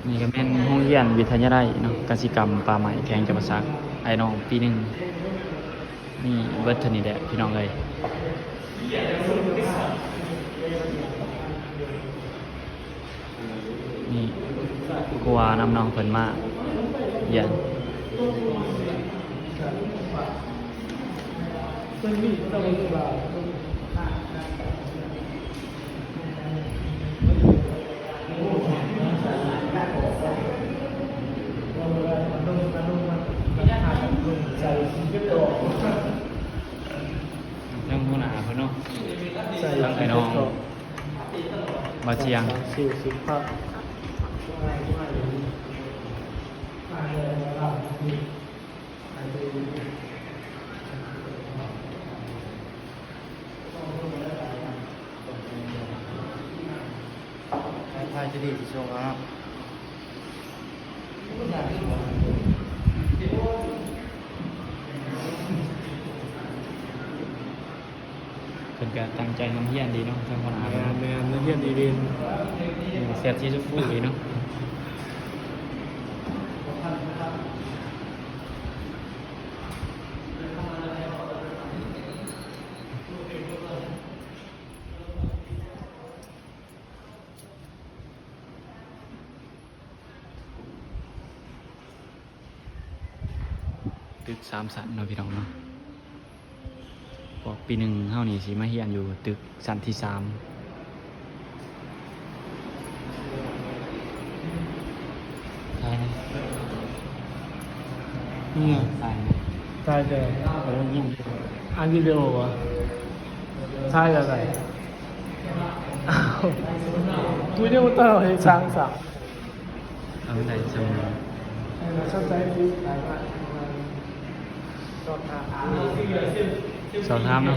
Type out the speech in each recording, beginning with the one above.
ນີ້ກໍແມ່ນໂຮງຮຽນວິທະຍາໄລເນາະ ກະສິກຳປ່າໄມ້ ແຂວງຈຳປາສັກ ອ້າຍນ້ອງປີໜຶ່ງ. ນີ້ເບິດເທົ່ານີ້ແຫຼະພີ່ນ້ອງເອີຍ. ນີ້ ຄົວນຳນ້ອງເພິ່ນມາຮຽນ. ທາງຫົວໜ້າເພິ່ນເນາະ ທາງອ້າຍນ້ອງ ບ່າວຈຽງ ຖ່າຍ ຖ່າຍຈະດີທີ່ສຸດແລ້ວເນາະ. ເພິ່ນກໍຕັ້ງໃຈນຳຮຽນດີເນາະ ທາງຫົວໜ້າເພິ່ນ. ແມ່ນໆ ນຳຮຽນດີເດັ່ນ ແຊບຊີຊົມພູດີເນາະ. ຕຶກສາມຊັ້ນເນາະພີ່ນ້ອງເນາະ. ພວກປີໜຶ່ງເຮົານີ້ຊິມາຮຽນຢູ່ຕຶກຊັ້ນທີສາມ. ຖ່າຍນະ ນີ້ ຖ່າຍນະ ຖ່າຍແຕ່ ເອີ ຍິງ ອັນວິດີໂອຫວາ? ຖ່າຍແບບໃດ? ອ້າວ ວິດີໂອເຈົ້າເຮັດຊ່າງສາ. ເອົາໄດ້ຊ່ຳ ເອີ ສົນໃຈ ສອບຖາມ ສອບຖາມເນາະ.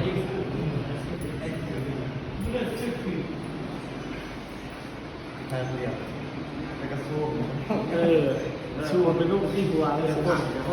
ເອີ ຊູມເປັນຮູບທີ່ຫົວເລີຍ.